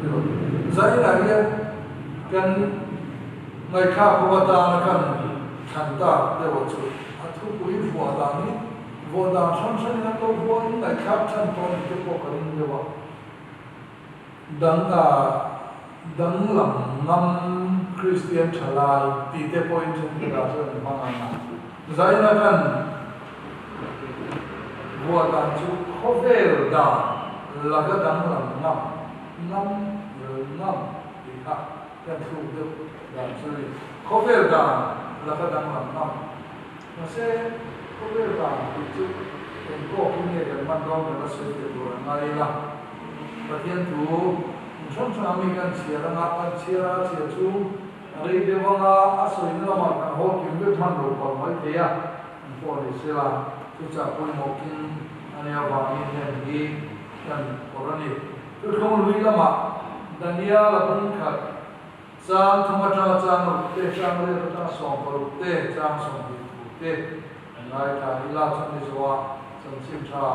Tiraw? Zainah hian kan ngaihthlak ho atana kan thlan tak deuh a chu a thupui vuah dan hi vuah dan hrang hrangin an lo vuahin ngaihthlak than tawh ni te pawh ka ring deuh a. Dang a danglam ngam Kristian thalai tih te pawhin thenkhatah chuan an hmang ang a. Zaina kan vuah dan chu khawvel dan laka danglam ngam, ngam ngam tih kha kan thluk deuh dan chu a ni. Khawvel dan laka danglam ngam. Mahse, khawvel dan tih chu eng kawkin nge kan hman dawn kan la sawi tel tur a ngai ila. Pathian thu in hrang hrang ami kan chhiar anga kan chhiar a chhiar chu a rei deuh anga a sawina lamah kan haw kim vek hman lo palh mai thei a, an pawh ni sela chu chah pawimawh king a nia vangin heng hi kan awrh a ni. Thuthlung lui lamah Daniel a bung khat chang thum atanga chang ruk te, chang riat atanga 16 te, chang 20 thu te an ngaithla ila chumi zawha chanchin tha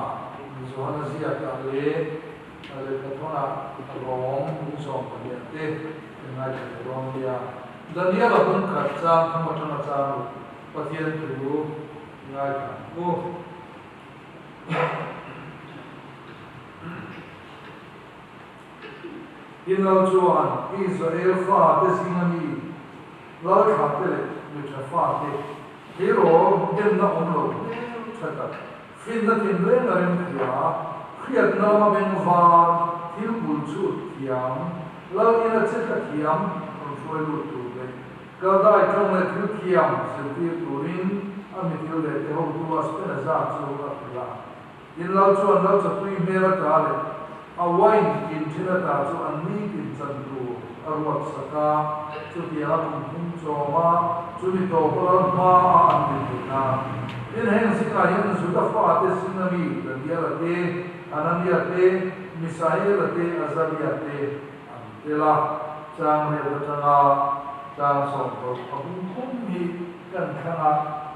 Mizohana ziakah leh a lehkhathawnah a lawm bung 12 te kan ngaithla leh dawn nia. Daniel-a bung khat chang thum atanga chang ruk Pathian thu ngaithla ang u. Tin lo chuan Israel fate zinga mi lalthlate leh mi tha fate tleirawl denna awm lo hmel tha tak, finna tinreng a rem thia, hriatna lama bengvar, thil bul chhut thiam, lal ina che tla thiam rawn hruai lut tur leh kaldai tawng leh thil thiam zirtir turin a mi thil leh te hotu Aspenaza chu a hrilh a. In lal chuan lal chawtui hmel ata leh a wine in thin ata chu an nitin chan tur a ruat sak a, chutiang a kum thum chawm a, chumi tawpa lal hma a an din theih nan. Tin, heng zingah hian Juda fate zinga mi Daniela te, Hanania te, Misaela te, Azaria te an tel a, chang riat atanga chang 16 a bung khum hi kan thlang a,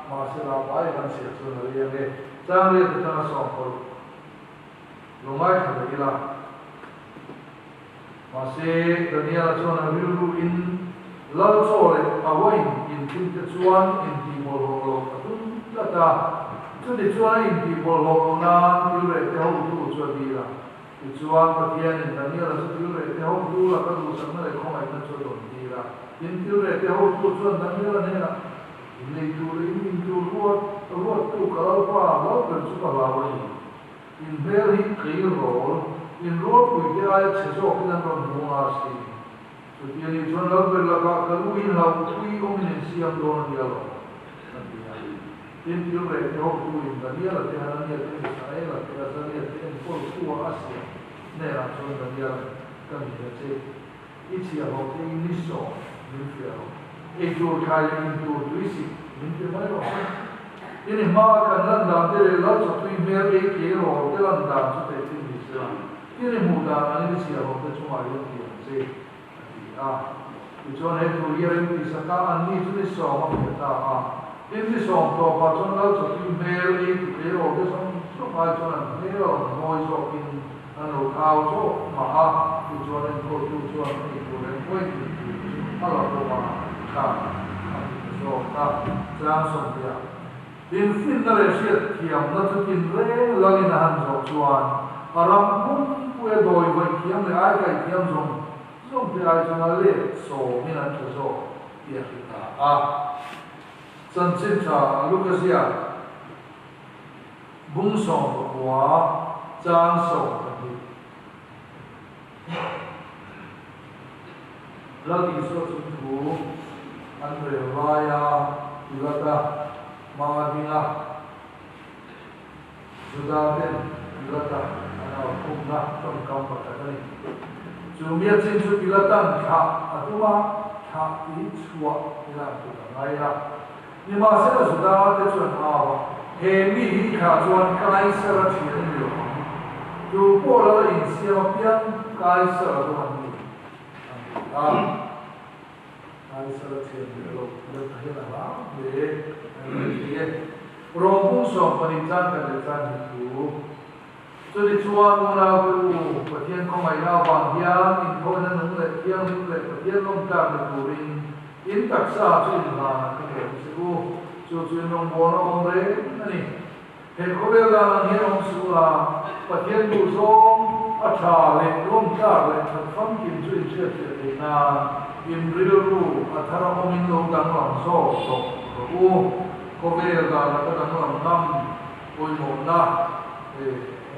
mahse la pai kan chhiah chuan a riang e. Chang riat atanga 16 lo ngaithla leh ila. Mahse, Daniela chuan a rilru in lal chaw leh a wine in thil te chuan intihbawlhhlawh loh a tum tlat a. Chuti chuan a intihbawlhhlawh loh nan thil reh te hotu chu a dil a. Tichuan, Pathianin Daniela chu thil reh te hotu laka duhsakna leh khawngaihna chu a dawn tir a. Tin, thil reh te hotu chuan Daniela hnenah, Innei tur leh in in tur ruat ruattu ka lalpa lal ber chu ka hlau a ni. In hmel hi kei rawl, in rualpuite aia chhe zawkin an rawn hmu anga si. Chuti a nih chuan lal ber lakah ka lu hi hlauhpui awmin in siam dawn a nia lo, a ti a. Tin, thil reh te hotu in Daniela te, Hanania te, Misaela te, Azaria te enkawl tu a a siam hnenah chuan Daniela ka ni a che. I chhiahhlawh te i ni sawm min fiah rawh. Ei tur thlai leh in tur tui sik min pe mai rawh se. I ni hma a kan lan dan te leh lal chawtui hmel ei kei rawl te lan dan chu teh tin ni sela, i ni hmuh dan angin i chhiahhlawh te chungah hian ti ang che, a ti a. Tichuan he thu hi a remti sak a, anni chu ni sawm a fiah ta a. Tin ni sawm tawpah chuan lal chawtui hmel ei tu kei rawl te zawng zawng ai chuan an hmel a rawn mawi zawkin An lo thau zawk mah a, tichuan enkawltu chuan a eitur leh uaih tih tur chu a la bawk a, tha a ti ta zawk a. Chang 20. Tin, finna leh hriatthiamna chu tinreng lalin a han zawh chuan a ram pumpuia dawi vaih thiam leh aikaih thiam zawng zawng te ai chuan a let sawmin an tha zawk tih a hre ta a. Chanchin tha Luka ziak. Bung 19 chang 12. Lal Isua chung thu an rel laia Pilata hmaa dinga Juda ten Pilata an au khumna tawngkam pakhat a ni. Chu mia chin chu Pilatan thlah a tum a, thlah tih chhuah ila an tum a ngai la. Nimahsela Juda te chuan au a, He mi hi kha chuan Kaisara thian a ni lo ang, tu pawh lala insiam apiang Kaisara chu an ni, an ti a. Kaisara thian leh lo deuh ta hian a hlau hle a ni mai thei e. Rawng pung 12 chang khat leh chang hnih thu. Chutichuan unaute u, Pathian khawngaihna avang hian inthawhna nung leh thianghlim leh Pathian lawmtlak ni turin in taksa chu inhlanah ka hmuh che u. Chu chu in rawngbawlna awm reng a ni. He khawvel dan ang hian awm suh la, Pathian duhzawng a tha leh lawmtlak leh that famkim chu inhriatfiah theih nan in rilru a thar a awmin lo danglam zawk tawh rawh u. Khawvel dan laka danglam ngam pawimawhna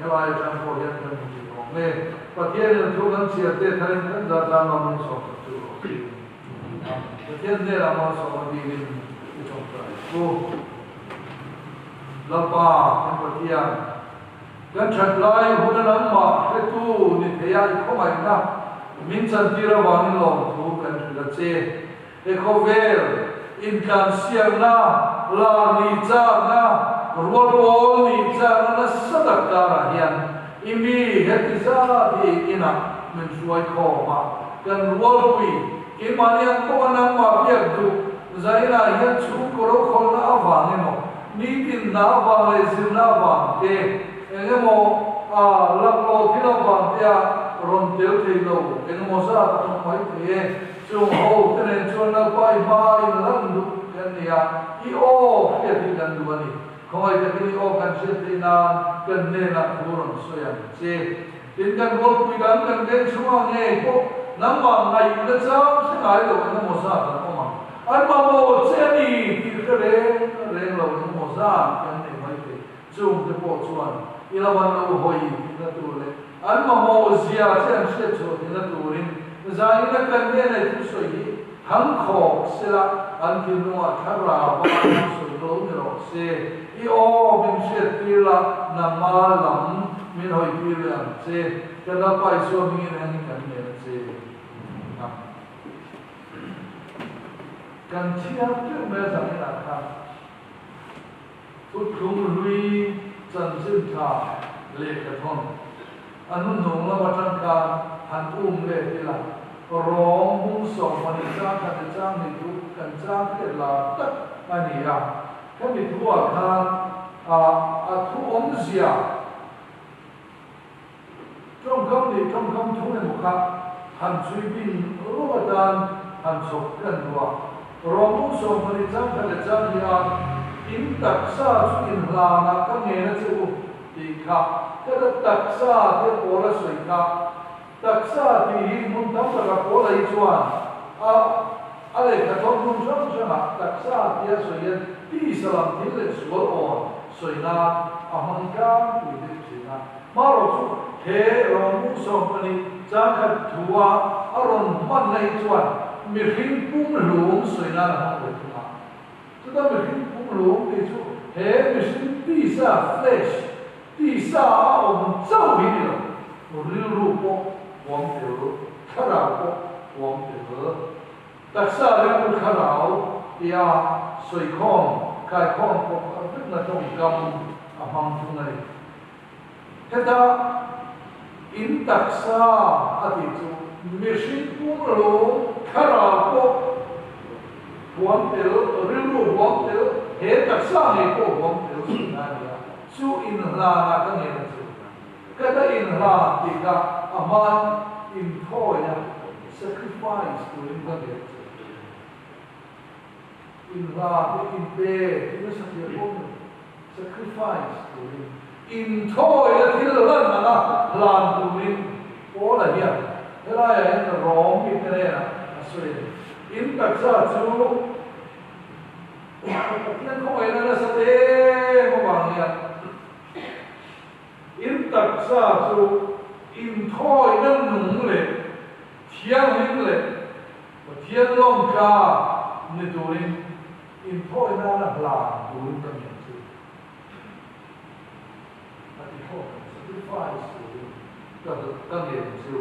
helai atang pawh hian kan hmu thei awm e. Pathianin a thu kan chhiar te tharin kan zah tlang lam in sawm tak chu rawh se. Pathian hnenah malsawmna dilin i tawngtai u. Lalpa kan Pathian, kan that lai huna nangmah hretu ni theia i khawngaihna min chantir avangin lawmthu kan hrilh a che. He khawvel intlansiakna, lar nih chakna, rual pawl nih chakna nasa tak karah hian i mi heti zat hi inah min hruai khawm a, kan rualpui keimahni ang pawha nangmah biak duh Zainah hian chhungkaw rokhawlna avang emaw, nitin hna avang leh zirna avang te, eng emaw a laklawh thil avang te a rawn tel thei lo, eng emaw zat a awm mai thei e. Chung ho te nen chuan Lalpa i hma in lan duh kan ni a, i aw hriat hi kan duh a ni. Khawngaih takin i aw kan hriat theih nan kan hnenah thu rawn sawi ang che. Tin, kan rualpui dang kan veng chhungah ngei pawh nangmah ngaihna chang hre ngai lo eng emaw zat an awm ang. An mamawh che a ni tih hre reng reng lo eng emaw zat kan nei mai thei. Chungte pawh chuan i lo an lo hawi tihna tur leh an mamawh zia che an hriat chhuah tihna turin zanin a kan nge nei thusawi hi thangkhawk sela an thinlungah thlarau a thusawi lo ni rawh se. I aw min hriattir la, nangma lam min hawitir leh ang che. Ka Lalpa Isua hmingin eng hi kan ngen a che. Amen. Kan thiam teuh mai a zaninah khan Thuthlung hlui chanchin tha lehkha thawn a hnuhnung lam atang khan han um let ila, rawng bung 12 chang khat leh chang hnih chu kan chang hriat lar tak a ni a. Hemi thuah khan a thu awmzia tawngkam leh tawngkam thung emaw kha han chhui bing lo atan han chhawp kan duh a. Rawng 12 chang khat leh chang hi a in taksa chu inhlanah ka ngen a che u tih kha ka ta taksa tia pawl a sawi kha. Taksa tih hi hmun tam takah pawl a hi chuan a a lehkha thawn hmun hrang hrangah taksa tia sawi hian tisa lam thil leh sual awn sawi nan a hmang tlangpui deuh thin a. Hmarawh chu he rawngmu 12 changkhat thua a rawn hmanna hi chuan mihring pumhlum sawi nan a hmang ve thung a. Chuta mihring pumhlum tih chu he mihring tisa, flesh, tisa a awm chauh hi ni lo. Rilru pawh huam tel, thlarau pawh huam tel. Taksa rilru thlarau tia sawikhawm, kaikhawm pawh kha vekna tawngkam a hmang thung a ni. Heta in taksa a tih chu mihring pumhlum thlarau pawh huam tel, rilru huam tel, he taksa ngei pawh huam tel sawi a ni a, chu inhlanah ka ngen a chu. Ka ta inhla tih kha a hmain inthawina, sacrifice, turin ka ngen che. Inhla hi inpe tih nasa thiam pawh ni lo, sacrifice turin, inthawina thil hlan anga hlan turin Paula hian helaiah hian Rom mite hnenah a sawi a ni. In taksa chu Pathian khawngaihna nasa em avang hian, In taksa chu inthawina nung leh thianghlim leh Pathian lawmtla ni turin inthawi nana hlan turin ka ngen chu a ti thlawt ang, sacrifice turin ka ngen chu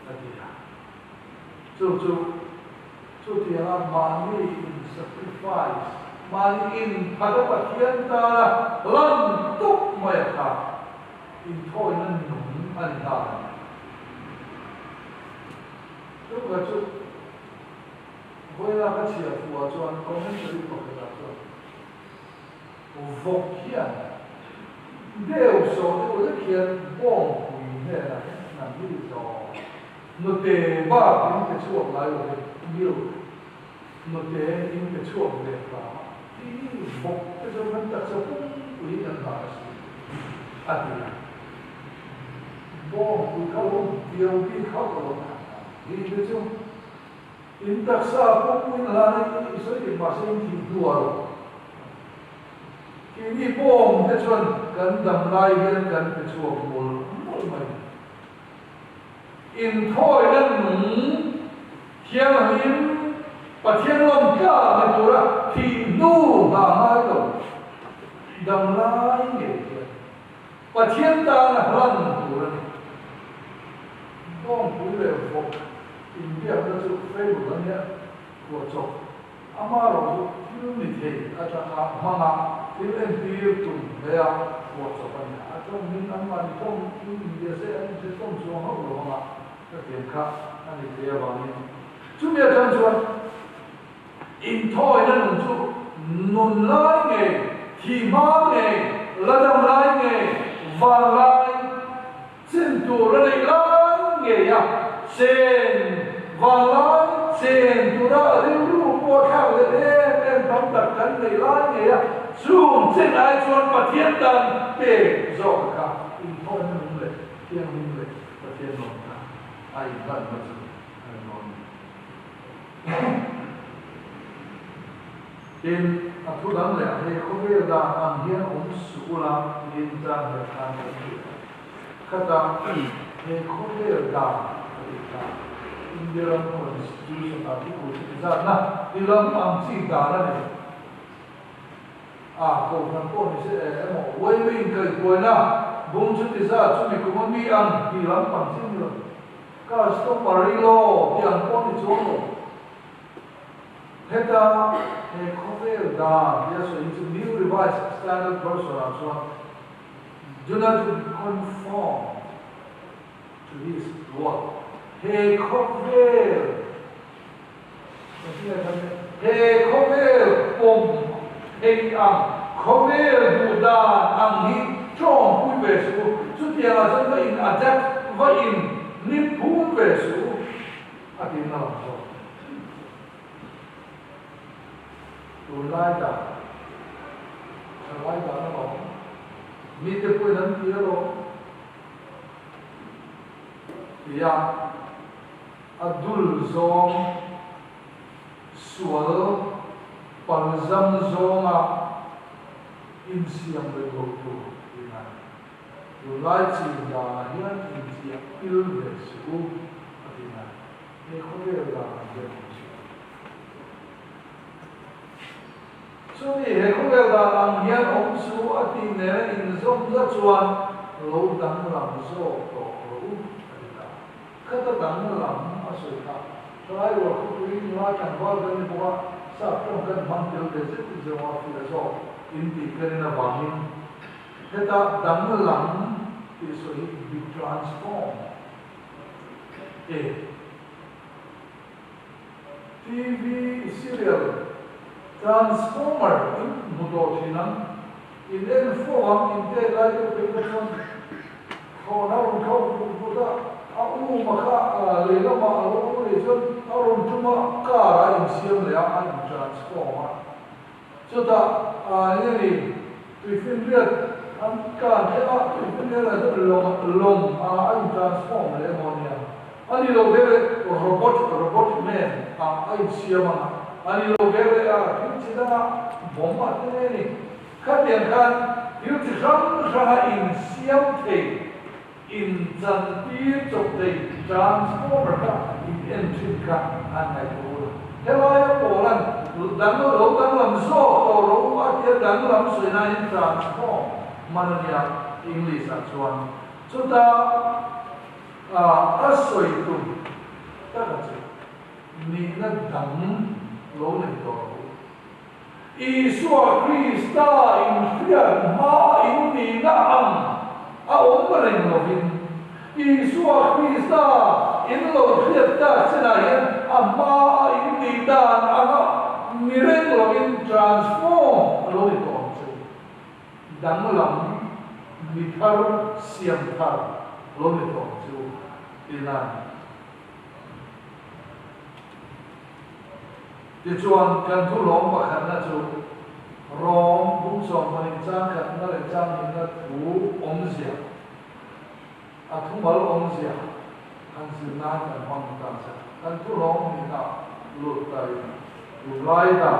a ti a. Chu chu chutianga mahni in sacrifice, mahni in phat a Pathian tana lan tuk mai a kha inthawina nung a ni nghal a ni. Chukah chu vawiina ka chhiar fuhah chuan commentary pakhatah chuan vawk hian. Deuh sawh deuh lek hian bawngpui hnenah hian nang hi zawng nute bak in pe chhuak ngai lo vin milk nute in pe chhuak ve hram a ti bawk te chuan kan taksa pumpui hi kan hlan a si a ti a. Bawngpui kha lo diau bik hauh lo hi te chu in taksa pumpuiin hlan a i sawi dik mahse in thih hnuah lo. Keini bawng te chuan kan dam lai hian kan pe chhuak mawlh mawlh mai. Inthawina nung thianghlim Pathian lawm tlak ni tura thih hnu nghah ngai lo dam lai ngei hian Pathian tana hlan tur a ni. Bawngpui leh vawk inbiakna chu fable a nia, phuahchawp. Amaherawh chu thil ni thei atanga hmanga thil entir tum hle a phuah chawp a ni a. A tawng in anmahni tawng in inbia se an inhre tawng chuang hauh lo anga ka tiang kha a ni thei avangin chumi atang chuan inthawina nun chu nun lai nge, thi hma nge, la dam lai nge, van lai, Chin tur a neih lai ngei a, chen vanglai chen tura rilru pawh a thlak leh em em tam tak kan neih lai ngei a, chung chin ai chuan Pathian tan pek zawk a kha inthawina nung leh thianghlim leh Pathian lawmna a inhlanna chu a ni dawn a ni. Tin, a thu dang leh he khawvel dan ang hian awm suh ula tiin tan leh khan kan hria. Khata he khawvel dan a tih kha India ram Constitution Article chu ti zatna ti lam ang chi dan a ni. A kohhran pawh ni se emaw uaimi inkaihkuaina bung chu ti zat chu mi kum a mi ang ti lam pang chi a ni lo. Customary law ti ang pawh ni chuang lo. Heta he khawvel dan tia sawi hi chu New Revised Standard Version ah chuan Do not conform to this world, he khawvel he khawvel pawm thei ang, khawvel duh dan ang hi tawngpui ve suh u, chutiangah chuan va in adapt, va in hlimphum ve suh u. A ti na lam zawk. Tunlai dan, thalai dan alawm, mite pawhin an ti alawm tia a dul zawng sual palzam zawnga insiam reng lo tur tiin a Tunlai chin danah hian inchiah pil ve suh u a ti ngai. He khawvel danah hian awm suh u. Chumi he khawvel dan ang hian awm suh u a tih nena inzawm zat chuan lo danglam zawk tawh rawh u a ti ta. Khata danglam a sawi kha thalai rual khawpui nula tlangval kan ni bawk a, sap tawng kan hmang tel ve zet zawng a fiah zawk intih ka rin avangin Heta danglam tih sawi hi be transformed e. TV serial Transformer in hmu tawh thin ang. In en fo ang, in tet lai deuh phei kha chuan thlawhna a rawn thlawk vut vut a, a um a kha lei lamah a lo awm leh chuan a rawn tum a, car a insiam leh a, a in transform a. Chutah enge ni tuifinriat an tlan thleng a, tuifinriat ah chuan lawng lawng ah a in transform leh emaw nia. A ni lo ve leh robot robot man ah a in siam ang a, a ni lo ve leh a thil chi danga bomb ah te nge ni. Khatiang khan thil chi hrang hrang a in siam thei, in chantir chawp thei transformer kha in en thin kha an ngaihtuah ula. Helaia pawlan dang lo danglam zawk tawh rawh u a tia danglam sawi nain transform hman a nia English ah chuan chuta a sawi tum taka chu nihna dang lo nei tawh rawh u. Isua Krista inhriat hma in nihna ang a awm reng lovin, Isua Krista in lo hriat tak chinah hian a hma a in nih dan anga ni reng lovin transform a lo ni tawh ang che u. Danglam. Mi thar siam thar lo ni tawh ang che u tiin a ni. Tichuan, kan thu lawm pakhatna chu Rom bung sawmpahnih chang khatna leh chang hnihna thu awmzia, a thumal awmzia han zir nan kan hmang ta che. Kan thu lawm hnihna lut ta ila, tunlai dan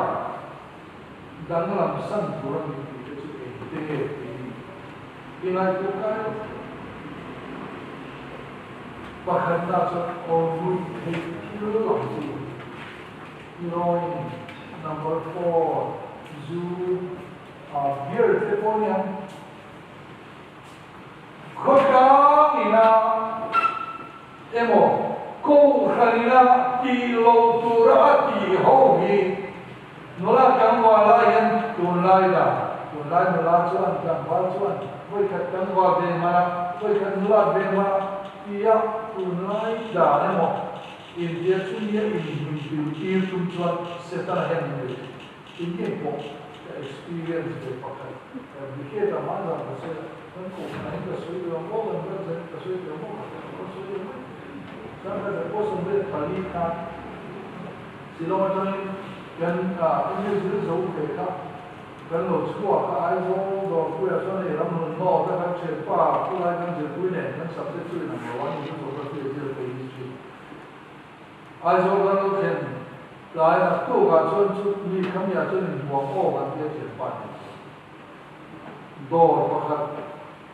danglam san tur a ni tih te chu engte nge tih i ngaihtuah kai lo. Pakhatna chuan aw ruih theih thil lam chi, heroin, number four, zu, beer te pawh nia. Khawtlang ina emaw kohhran ina tih loh tura a tih ho hi nula tlangval lai hian tunlai dan, tunlai nula chuan tlangval chuan vawikhat tlangval ve hman a, vawikhat nulat ve hman a tia tunlai dan emaw intia chumi a inhmun tir tum chuan Setana hian min bei thin. Enge pawh ka experience ve pakhat ka dikhet a hma zan ka sawi a, kan kohhran in ka sawi duh ang maw, kan branch in ka sawi duh ang maw, ka hre lo, ka sawi duh mai. Chuan ka zan pawh 24 khan Shillong atangin kan English zir zo ve kha kan lo chhuak a, Aizawl Dawrpuiah chuan hei Ramhlun North a kan thianpa khulai kan zirpui nen kan subject chu inang lo a, ni chu geography a zir kei history. Aizawl kan lo thlen tlai naktukah chuan chu mi khamiah chuan inhmuam aw kan tia thianpa nen chuan dawr pakhat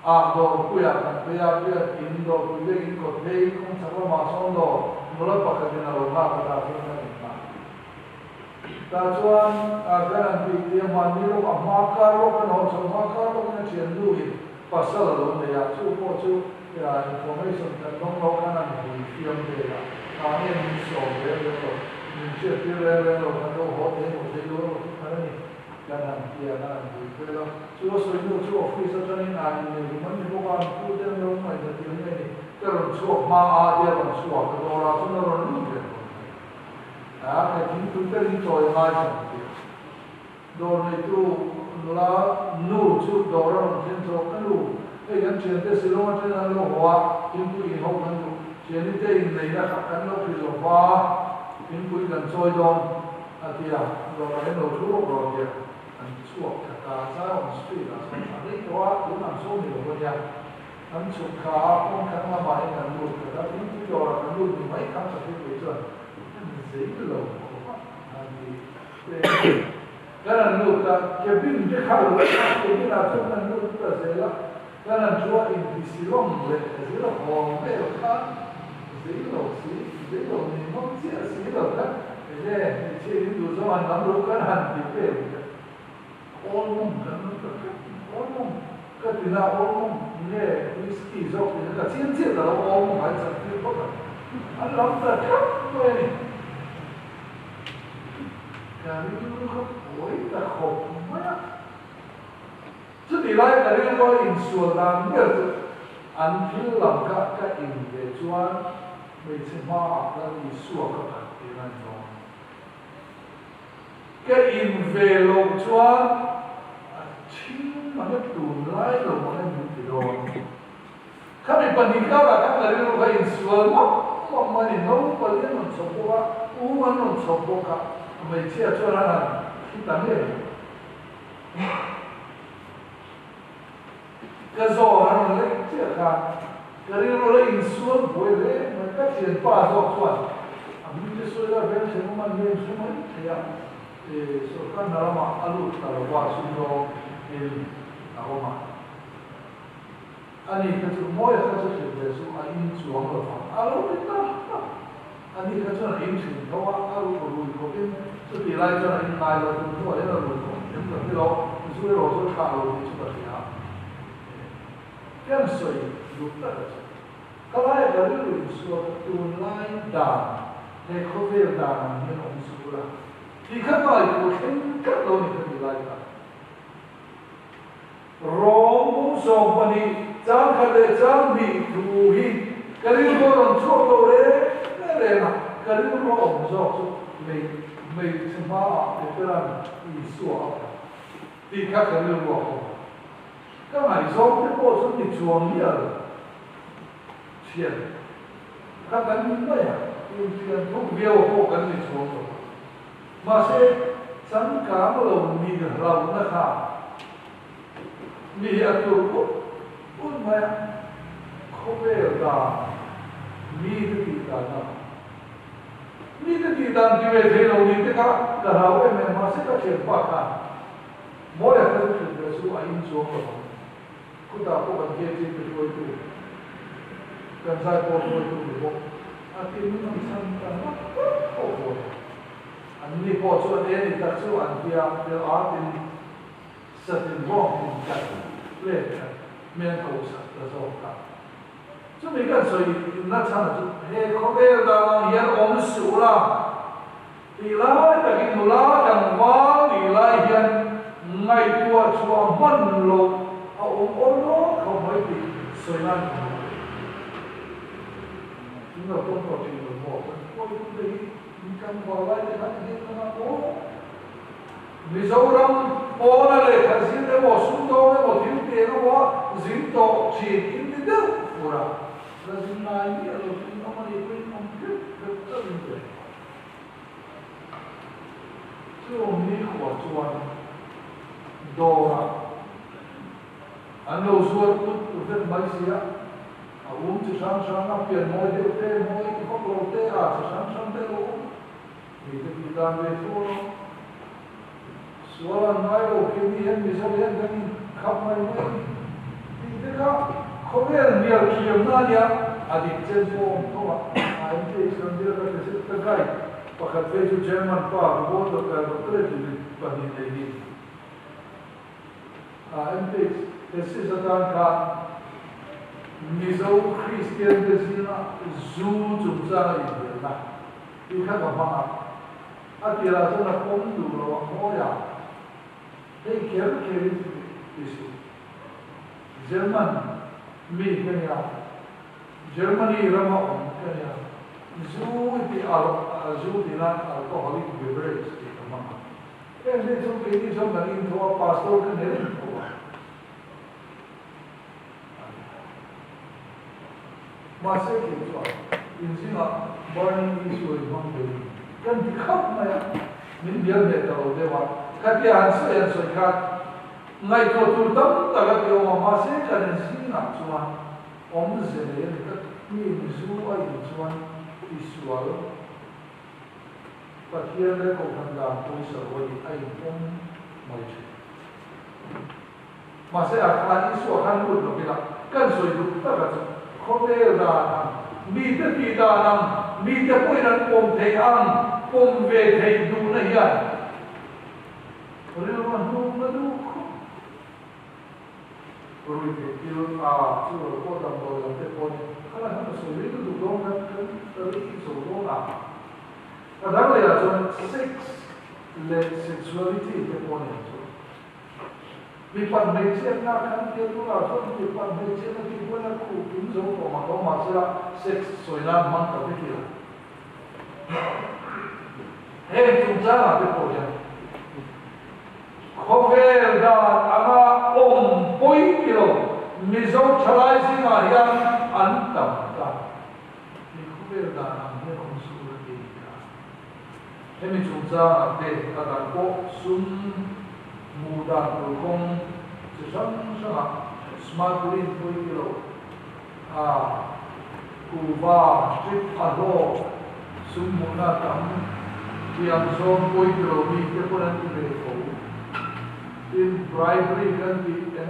ah dawr puiah kan phei a, biak in dawr pui biak in kawt phei kawng chhak lamah sawn dawr nula pakhat in a lo nghak a tah chuan kan inngah. Tah chuan kan han tih tih a hmanni lawk a hma kar lawk kan haw chho hma kar lawk in a thiannu in pasal a lo nei a, chu pawh chu information kan dawng lo khan an hui fiam vel a, tah nge min sawm reng reng lo, min hriattir reng reng lo kan lo haw thei maw thei dawn lo chu khan a ni, kan han ti a, kan han hui vel a, chu a sawi hnu chu office atangin a innei hlum an ni bawk a, an pu te an lo ngaihna tir nge ni, ka rawn chhuak hma a tia rawn chhuak ka dawr ah chuan a rawn lut reng rawn mai a, ka thingpui ber in chawi a ngai kan ti a. Dawr neitu nula nu chu dawr a rawn thlen chawk ka nu, hei kan thiante Shillong atangin an lo haw a, thingpui in ho kan duh, thiani te inneihna kha kan lo hrilh lo va, thingpui kan chawi dawn a ti a, dawrah hian lo thu rawk rawh a ti a, an chhuak thla ta a, Zion Street ah sawn a rei tawh a, tun ang sawn ni lo a nia, an chhuk thla a, kawng thlang lamah hian kan lut khat a, thingpui dawrah kan lut ni mai khan ka hria kei chuan an zei lo khawp a, an ti. Kan han lut a, cabin te kha lo a, cabin ah chuan kan lut ta zel a, kan han thu a inti silawm leh zir haw vel kha zei lo si, zei lo ni ngawt chiah si lo kha enge hmeichhia in duh zawng han lam lo kan han ti vel kha awl mawng kan lam ta tlat mai, awl mawng ka ti na awl mawng nge whisky zawk ti na ka chiang chiah ta lo awl mawng ai chak tir phawt a, an lam ta tlat mai a ni. Ka rilru kha buai ta khawp mai a. Chutih lai ka rilru a insual dan ber chu an thil lam kha ka in ve chuan hmeichhe hmaah khan Isua ka khat tir a ni dawn. Ka in ve loh chuan a thing ang e tunlai lo ang e min ti dawn. Khami pahnih karah khan ka rilru kha insual mawp mawp mai a ni. Naupang an rawn chhawp bawk a, u an rawn chhawp bawk a, hmeichhia chuan an han thi ta ngei. Ka zawn an rawn lek chiah khan ka rilru la insual buai hle mai. Ka thianpa zawk chuan a hming te sawi la veng thlen awm an veng hre mai thei a, sorkar hna lamah a lut ta lo va, sumdawng in a awm a. A ni kha chu Mawia kha chu hrilh ve chu a in chuang lo vang a lo ti ta a. A ni kha chuan a in hrin tho a, a rui khawpin chutih lai chuan a in ngai lo tum hnuah hian a rui khawp em ka hre lo, zu erawh chu a thlah lo tih chu ka hria. Hian sawi duh tak a chu. Ka laia ka rilru insual ka tunlai dan he khawvel dan ang hian awm suh ula tih kha ka ngaihtuah thleng tlat lo ni ka ti lai kha. Rawng bung 12 chang khat leh chang hnih thu hi ka rilru a rawn chhuak lo reng reng a, ka rilru a awm zawk chu hmeichhe hmaah Petera'n Isua a phat tih kha ka rilru a awm a. Ka ngaihzawng te pawh chu ni chuang miah lo. Thian kha kan ni mai a, inthian thuk viau pawh kan ni chuang lo. Mahse, changkang lo ni hlauhna kha mi hi a tur ut ut mai a, khawvel dan mite tih dan a, mite tih dan ti ve thei lo ni te kha ka hlau em em, mahse ka thianpa khan Mawia kha chu thut ve chu a in chuang lo ang. Khutah pawh kan KTP hruaitu, kan zaipawl hruaitu ni bawk a ti min rawn chhan ta ngawt ngawt khawp mawi. An ni pawh chuan e ni tak chu an tia tel atin satin rawng in kat let khat men ko sak ta zawk ta. Chumi kan sawi na chhan chu he khawvel dan ang hian awm suh la. Tih lai takin nula tlangval nih lai hian ngaihtuah chhuah hman loh a awm awl dawn khawp mai tih sawi nan ka hmu ve. Chung lo tawng tawh thin lo maw? Kan hruaitu te hi in tlangval lai te khan hian ka ngah maw? Mizoram pawna lehkha zin emaw sumdawng emaw thil teng emaw zin tawh thin in ti deuh fur a, la zin ngai miah lo chu in awm a nih pawhin awm hrep hrep chauh in ti. Chung nikhua chuan dawrah an lo zuar ut vek mai si a, a um chi hrang hrang a pian mawi deuh te, mawi vak lo te, a chi hrang hrang te lo um mi te tih dan ve thu a lo. Sual an ngai lo khi mi hian Mizo hian kan in khap mai mai tih te kha khawvel hnial thiamna a nia, a dik chen pawh awm tho a, a MTH kan biak a hre ka guide pakhat phei chu German pa ka bawn doctor doctorate degree pahnih nei ni a MTH thesis atan khan Mizo Kristian te zinga zu chungchanga inhnialna tih kha ka hmang a. A tirah chuan a pawm duh lo ang mawi a, hei kher kher in ti suh. German mi ka nia, Germany rama awm ka nia, zu i ti al, zu ti nan alcoholic beverage tih ka hmang a. Heng te chu keini chuan kan intho a, pastor ka ni reng tho a. Mahse kei chuan inzingah burning issue in hmang ve ni kan ti khauh mai a, min bial hmel ta lo deuh a, khatia han sawi han sawi khan ngaihtuah tur tam tak a ti awm a, mahse kan inzingah chuan awmze nei a ni tlat, mi zu a in chuan tisual Pathian leh Kohhran dan pawisa lo a nih a inpawm mai thin. Mahse a kha Isua khan lut lo ila kan sawi duh tak a chu khawvel dan ang, mite tih dan ang, mite pawhin an pawm theih ang, pawm ve theih duhna hian rilru a hnung na duh khawp. Rui theih thil a chu lo pawh damdawi lam te pawh ni khalai khan ka sawi ril duh dawn khan kan ri zo dawn a. A dang leh ah chuan sex leh sexuality te pawh ni ang chu. Mipat hmeichhiatna kan tia tunah chuan mipat hmeichhiatna tih pawhin a khuh kim zo tawh mah lo mahsela sex sawi nan hmang ta vek ila. Heng chungchangah te pawh hian khawvel dan anga awm pawi ti lo Mizo thalai zingah hian an tam ta. He khawvel dan ang hian awm suh ula ti a ni a. Hemi chungchangah te a dang pawh sum hmuh dan tur kawng chi hrang hrangah smuggling pawh i ti lo a, kuhva strip a hlawk sum hmuhna tam thiam zawng pawh i ti lo mi te pawn an ti ve tho. Tin, bribery kan tih eng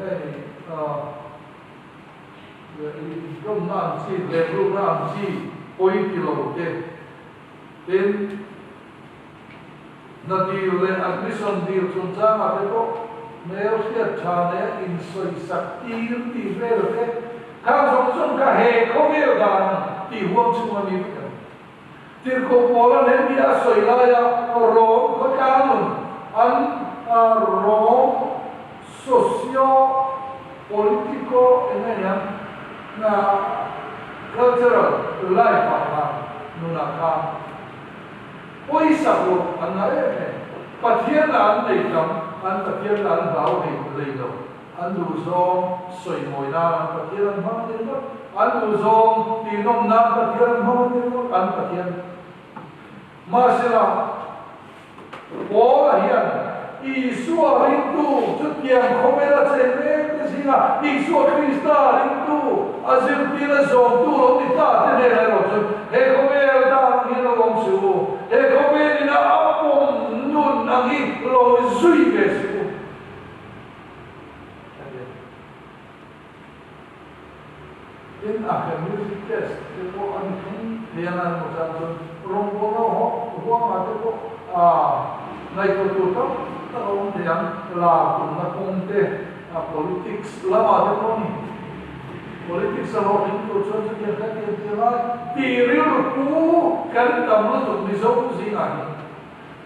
nge ni intlawmna ang chi, lehrukna ang chi pawh i ti lo te. Tin, hna dil leh admission dil chungchangah te pawh hmel hriat tha nea insawisak tir tih vel te khang zawng zawng kha he khawvel dan tih huam chhung a ni vek ang. Tirhkoh Paula nen mi a sawi laia Rom khawtlang nun an Rom socio politico eng nge niang cultural life ah khan nunah khan pawisa pawh an ngah em em. Pathian lah an nei tam, an Pathian lah an hlau hei lei lo. An duhzawng sawi mawi nan an Pathian an hmang a ni ringawt. An duhzawng tihnawm nan Pathian an hmang a ni ringawt. An Pathian. Mahsela, Paula hian Isua ringtu chutiang khawvela cheng mek te zinga Isua Krista ringtu a zirtir a zawmtu lo ni ta te hnenah erawh chuan he khawvel dan hian lo awm suh u, he khawvel ina a pawm nun ang hi lo zui ve suh u. A ti a. Tin, a he music test te pawh a ni thei thei a, emaw chan chuan rawngbawlna huangah te pawh ngaihtuah tur tam tak a awm thei ang, lar tumna kawng te, politics lamah te pawh a ni. Politics a hlawhtling tur chuan chutiang kha tiang ti lai tih rilru pu kan tam lutuk Mizo zingah hi.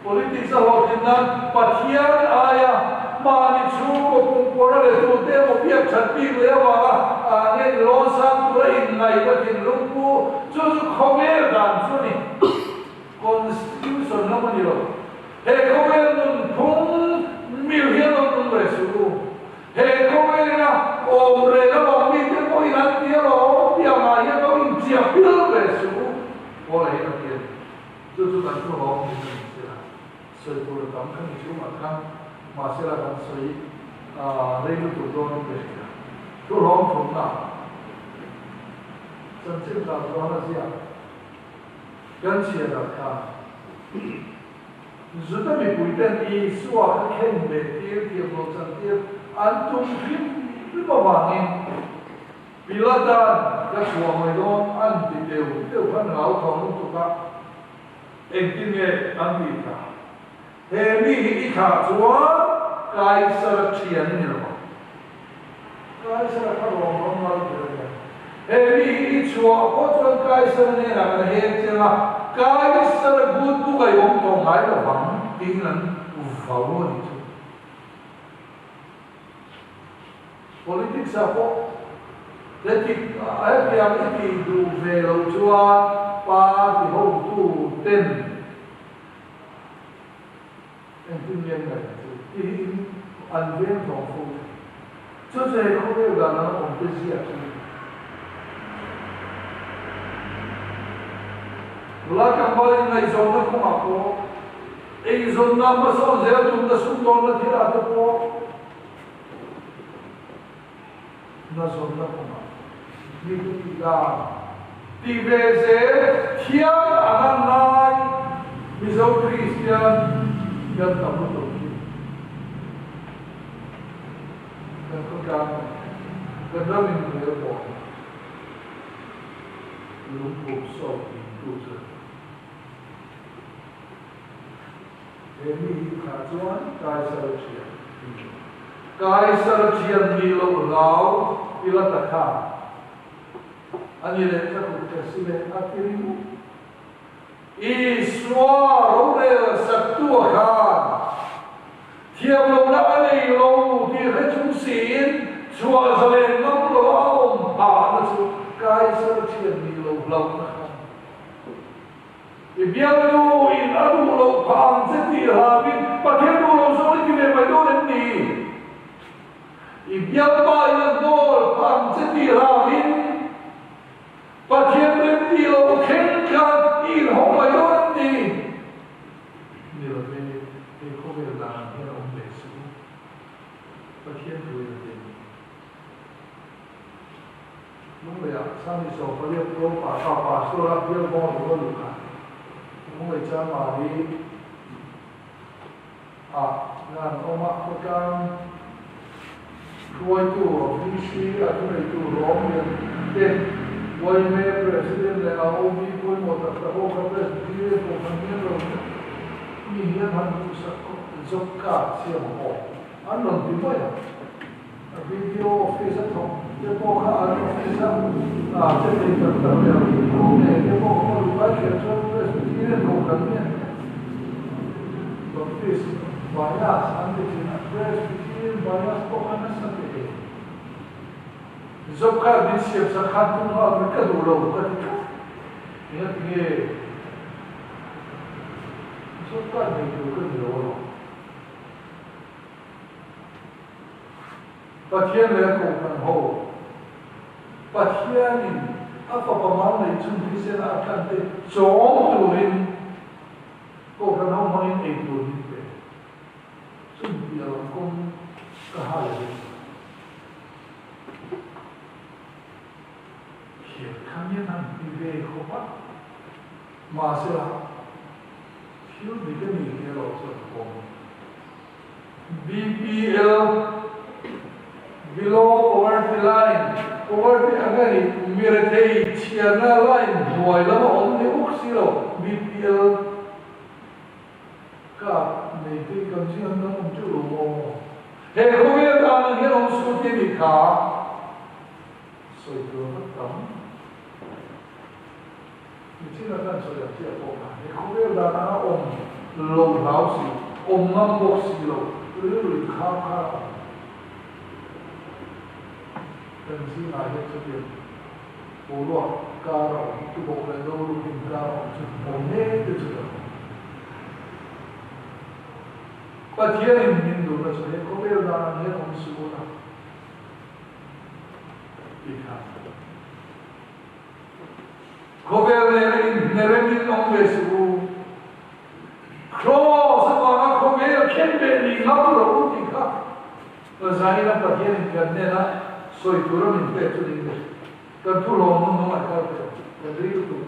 Politics a hlawhtlin nan Pathian aia mahni chhungkaw kumkuara leh tute emaw biak that bik leh avanga nge ni lawn sang tura inngaihna thinlung pu chu chu khawvel dan chu a ni. Constitution lam a ni lo. He khawvel nunphung mil hian lo nung ve suh u. He khawvela awm reng avang mite pawhin an ti alawm tih angah hian lo inchiah pil ve suh u. Paula hian a ti a ni. Chu chu kan thu hlawm niin a ni sela, sawi tur a tam kha ni chhungah khan mahsela kan sawi rei lutuk dawn in ka hria. Thu hlawm thumna chanchin kah chuan a ziak kan chhiatah khan Juda mipuiten Isua kha khen beh tir thiam lo chantir an tum hrim hrim avangin Pilatan ka chhuah mai dawn an ti deuh deuh khan ngau thawng lutuk a, engtin nge an tih tha? He mi hi i thlah chuan Kaisara thian i ni lo ang. Kaisara kha rawng rawng ngal ber a nia. He mi hi i chhuah pawh chuan Kaisara hnenah kan hek chiang a, Kaisara good book a i awm tawh ngai lo vang tiin an vau a nih chu. Politics ah pawh heti hetiang i tih duh ve loh chuan party hotu ten engtin nge an ngaih ang chu tih hi in an veng thawng fo thin. Chu chu hei khawvel dan an awm te ziak hi nula tlangval inngaihzawnna kawngah pawh eizawnna hmasawn zel tumna sumdawnna thilah te pawh Na zawnna kawngah mi te tih dan tih ve zel thiam a ngan lai Mizo Kristian kan tam lutuk hi kan khawtlang kan ram in rel pawh hi lungphum sawt in tu chu a ni. He mi hi kha chuan Kaisar thian ni lo. Kaisar thian ni loh hlau ila ta kha a ni leh ka kut ka si leh a ti ringawt. Isua rorel saktua khan thiam lohna a nei lo tih hre chung siin chhuah zalen ngam lo a awm phahna chu Kaisar thian ni lo hlauhna kha a ni. I bialnu in a duh loh phah ang che tih hlauin Pathian duh lo zawng i ti ve mai dawn em ni? I bialpa in a hnawl phah ang che tih hlauin Pathian rem tih loh thleng khan i inhawng mai dawn em ni? Ni lo ve, hei khawvel dan ang hian a awm ve suh u. Pathian thu in a ti a ni. Lungleiah Sani Sawmpaliak Tlawmpa kha Pastor a bial bawng lo a luh kha Lunglei Chanmari ah nan awm a, khawtlang hruaitu a VC a thuneitu hlawm lian te yma President leh a OB pawimawh tak tak ho kha Presbyterian pawh khan hian lo mi hian han duhsak khawp job card siam a awm an rawn ti mai a. A video office a thawk te pawh kha an office a ah che thei tak tak leh a video nei te pawh kha luh lai hriat chuan Presbyterian ho kan ni an nia. Baptist bias an ti thin a, Presbyterian bias pawh kha nasa teh e. Job card min siam sak khan tum nghal mai ka duh lo ka ti tlat. Engatinge job card nei tur ka ni lo alawm. Pathian leh a kohhran ho, Pathianin a Fapa mal neih chhun thisen a tlan te chawm turin kohhran ho hmangin ei tur min pe. Chumi piah lam kawng ka hai ve chak. Thian kha mian han ti ve khawp a, mahsela thil dik a ni tih erawh chuan kawng BPL, Below Poverty Line, Poverty ang a ni, mirethei chhiarna line hnuai lama awm ni uk si lo, BPL card nei te hi kan zing an dang awm teuh lo maw? He khawvel dan ang hian awm suh tih a nih kha sawi tur a va tam. Nichin a kan sawi ang chiah pawh kha he khawvel dan anga awm lo hlau si, awm ngam bawk si lo, rilru inkham kha a awm. Kan zingah hian chutiang boruak kar a awm, tubawk leh doruk inkar a awm chu awm mek te chu kan awm. Pathianin min duhna chu he khawvel dan ang hian awm suh ula tih kha. Khawvel nena inhneremin awm ve suh u. Kraws avanga khawvel khen ve ni ngam rawh u tih kha Zaina Pathianin kan hnena sawi tura min pek chu ding ve. Kan thu hlawm hmun hnung ah kal teh ang. Kan ri lutuk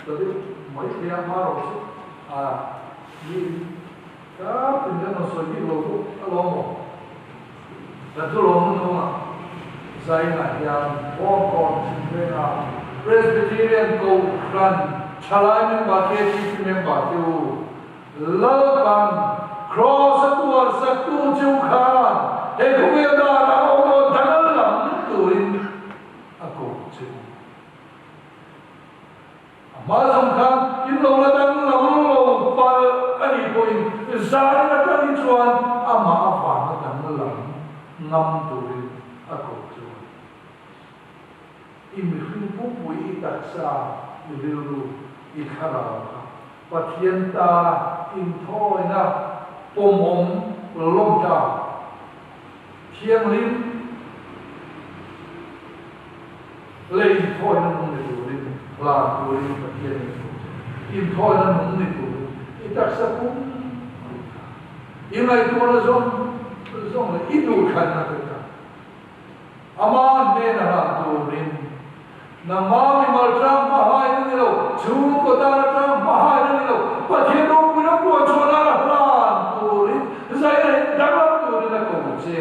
ta deuh mai thei a, hma rawh chu a ni in kar tin kan rawn sawi bik lo bawk alawm aw. Kan thu lawm hun hnungah Zainah hian Hawngkawn Chhimvenga Presbyterian Kohhran Thalai member KTP member te u Lalpan Kraws a tuar saktu chu khan he khawvel dan a awm lo dang lam turin a ko che u. A hma zawng khan in lo la dang lam lo palh a nih pawhin zan atang hi chuan amah avanga dang lam ngam turin a koh chu a ni. I mihring pumpui, i taksa, i rilru, i thlarau kha Pathian tana inthawina pawmawm lawmta thianghlim Lei inthawina nung ni turin, hlan turin Pathian in thu che. Inthawina nung ni turin i taksa pum mai kha. I ngaihtuahna zawng zawng leh i duhthlanna te kha Ama hnena hlan turin nangma mimal tlang hmahain a ni lo, chhungkaw tana tlang hmahain a ni lo, Pathian ropuina puan chhuah nana hlan turin zaina hi danglam turin a ko che.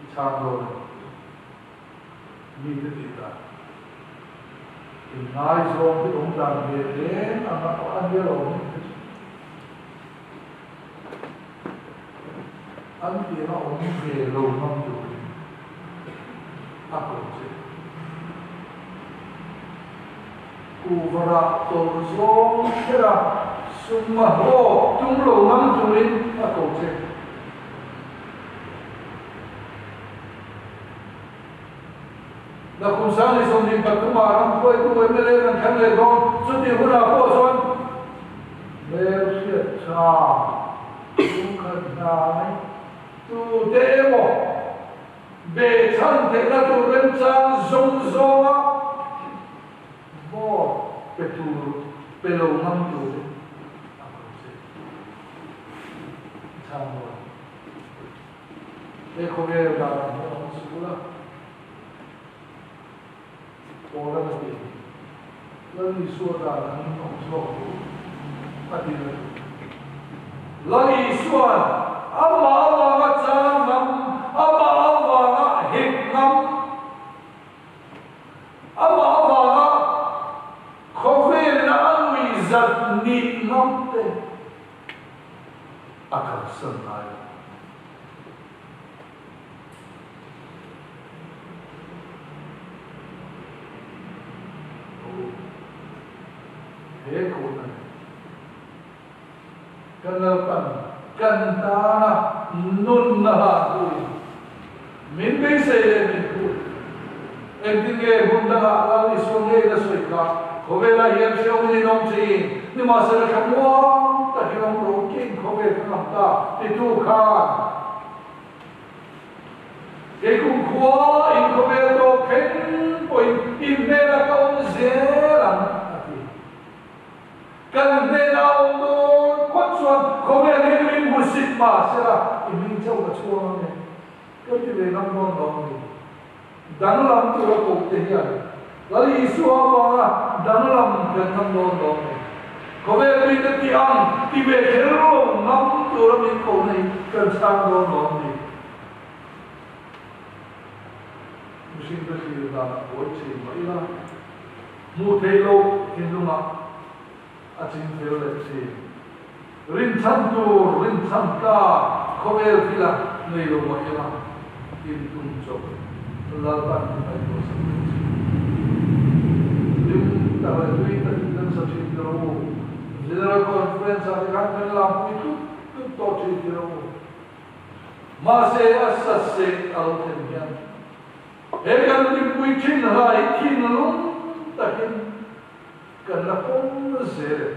I chhang dawn em? Mite tih dan inngaizawng hi awm dan ve reng ang a a nia lo ang te chu an tihna awm ve lo ngam turin a ko che. Kuhva tawlh zawng kher a sum a hlawk tum lo ngam turin a ko che. Nakum sang ni 23 ah ram hruaitu mla kan thleng leh dawn, chutih hunah pawh chuan hmel hriat tha lungkhat hnai tute emaw behchhan theihna tur remchang zawng zawnga vote pe tur pe lo ngam turin a ko che. Chhang dawn. He khawvel danah hian awm suh ula, Paula na ti. Lal Isua dan angin awm zawk ru, a ti na ti. Lal Isua'n amah avanga chang ngam, amah avanga hek ngam, amah avanga khawvelina a nuihzat nih ngam te, a kalsan ngai lo. He kawhna hi kan Lalpan kan tana nunna hlan tuin min beisei leh min phut. Engtin nge hun dangah Lal Isua ngei la sawi kha? Khawvelah hian hrehawmin in awm thin, nimahsela thlamuang takin awm rawh u, keng khawvel ka ngam ta titu khan. Kei kumkhua in khawvel tawp thleng pawhin in hnenah ka awm zel ang, a ti. Kan hnenah a awm dawn phawt chuan khawvel hi min hmu sit mah sela i hming chauh ka chhuang ang e. Kan ti ve ngam dawn lo a ni. Danglam tura kohte hian Lal Isua avanga danglam kan ngam dawn lo a ni. Khawvel mite ti ang ti ve kher lo ngam tura min kohna hi kan chhang dawn lo a ni. Mihringte thlir danah buai thin mah ila, hmuh theih loh thinlungah a ching fel leh thin. Rinchhan tur rinchhan tlak khawvel thila nei lo mah ila, intum chawp Lalpan min ngaihtuah sak leh thin. Hlim tak leh tui takin kan sa thin tiro u. General Conference ah te khan kan lampui tlut tlut tawh thin tiro u. Mahse, a saseh a lo thlen hian he kan hlimpui thin hla hi thinlung takin kan la pawm zel e.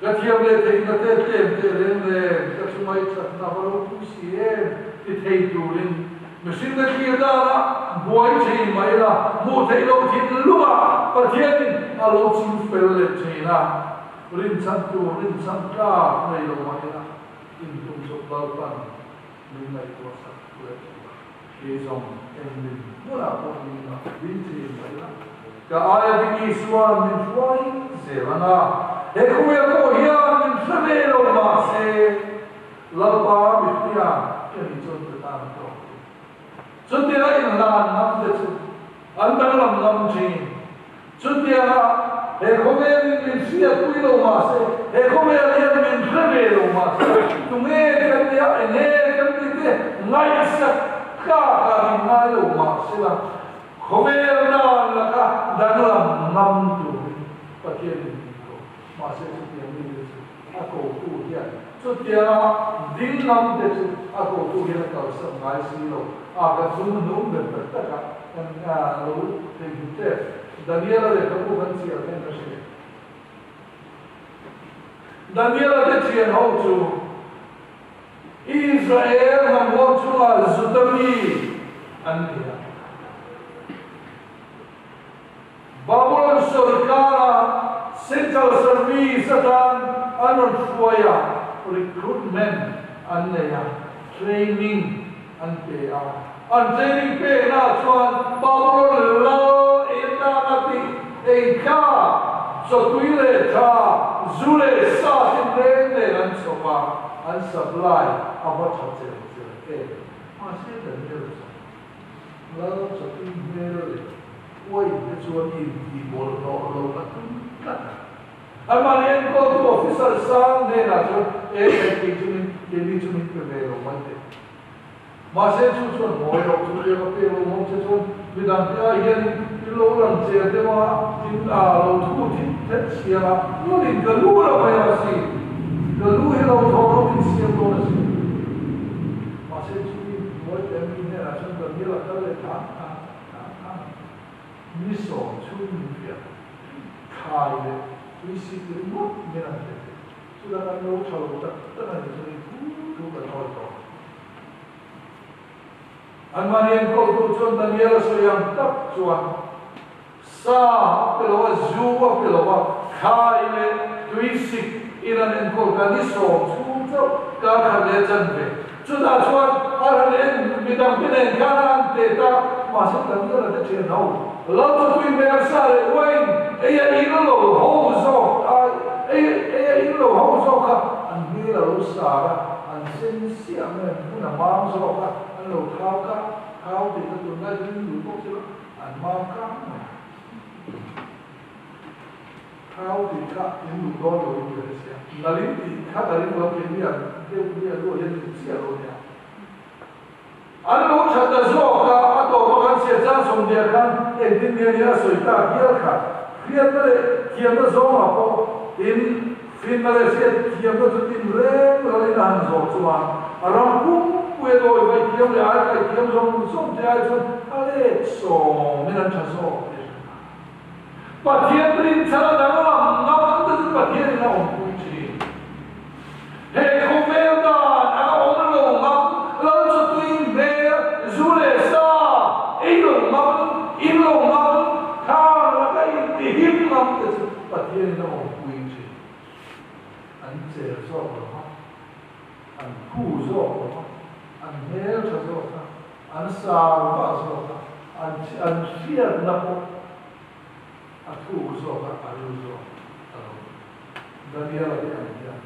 Ka thiam leh theihna te tlem teh reng reng ka chunga i thatna va lo pui si em ti thei turin mihring ka thlir dana buai thei mai la, hmuh theih loh thinlungah Pathianin a lo ching fel leh thin a. Rinchhan tur rinchhan tlak nei lo mah ila intum chawp Lalpan min ngaihtuah sak leh thin a. Kei zawng eng min hmunah pawh min ngah ding thin mah ila ka aia ding Isua'n min hruai zel ang a, he khawvel pawh hian min hre ve lo mah se Lalpa mihria ka nih chuan ka tan a tawk thin. Chutia inhlan ngam te chu an danglam ngam thin. Chutianga he khawvelin min hriatpui lo mah se, he khawvel hian min hre ve lo mah se, tunge kan nia, enge kan tih te ngaihsak tlakah min ngai lo mah se la, khawvel dan laka danglam ngam turin Pathianin min ko. Mahse chutiang mite chu a kotu hian chutianga ding ngam te chu a kotu hian a kalsan ngai si lo. A kan chu hnung ber tak takah kan lo theihnghilh tep. Daniela lehkhabu kan chhiar khan ka hre. Daniela te thian ho chu Israel hnam huam chungah Juda mi an ni a. Babulon sawrkara Central Service atan an rawn hruai a, recruitment an nei a, training an pe a. An training peknaah chuan Babulon lal enana tih eitla, chawtui leh tha, zu leh sa tinreng nen an chhawp a, an supply a va tha cher cher em. Mahse Daniel chuan. Lal chawtui hmel leh uain te chuan intih bawlhhlawh lo a tum tlat a. Anmahni enkawltu officer sang hnenah chuan e kei kei chu min keini chu min pe ve lo mai teh. Mahse chu chuan ngawi loh chu riak a pek lo ngawm che chuan midang te ai hianin in lo lang che deuh a, in a lo thu thit thet siam a, nunin ka lu la mai a si, ka lu hi lo thaw rawh in siam dawn a si. Mahse chu mi hnuai leh mi hnenah chuan Daniel a kal leh thang thang thang thang a, ni sawm chhung min fiah thlai leh tui sik ringawt min an pe thei. Chutah kan lo tha lo tak tak a ni chu ni thu thu kan awi tawh. Anmahni enkawltu chuan Daniel a sawi ang tak chuan sa a pe lo a, zu a pe lo a, thlai leh tui sik in an enkawl ta ni sawm chhung chauh kar khat leh chan ve. Chutah chuan a ran en midangte nen khan a an teh ta, mahse Daniel-a te thian ho lo chu tui hmel sa leh uain ei a in lo ho zawk ai, ei ei a in lo ho zawk kha an hmel a lo sar a, an sen siah mai, an hmun a mam zawk a, an lo thau kha, thau tih kha tunlai chuan in duh bawk si lo. An mam kang mai. Thau tih kha in duh dawn lo in ka hre sia. Nalin tih kha ka ring lo kei mi an deuh mi a luah hian duh chiah lo nia. An lo that ta zawk a, a tawp a kan chhiat chang sawmhniah khan engtin nge nia a sawi tak hial kha. Hriatna leh thiamna zawngah pawh in finna leh hriat thiamna chu tin reng lalin a han zawh chuan a ram pumpui a dawi vai thiam leh ai kai thiam zawng zawng te ai chuan a let sawmin an tha zawk tih a hre ta. Pathian rinchhan a danglam ngam ang te chu Pathianin a awmpui thin. He khawvel dan a awm lo ngam, Lal chu tui. ramte chu Pathianin a awmpui thin. An cher zawk lo va, an phu zawk lo va, an hmel tha zawk a, an sar vah zawk a, an an hriatna pawh a thuk zawk a, a ril zawk a lo ni. Daniela te ang hian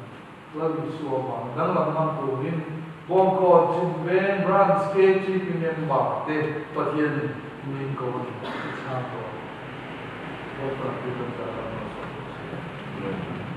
Lal Isua vang danglam ngam turin Bawngkawn Chinveng Branch KTP member te Pathianin min ko a ni i chhang tawh a ni. Lalpan thil kan zah lam lo sawi tawh se. Amen.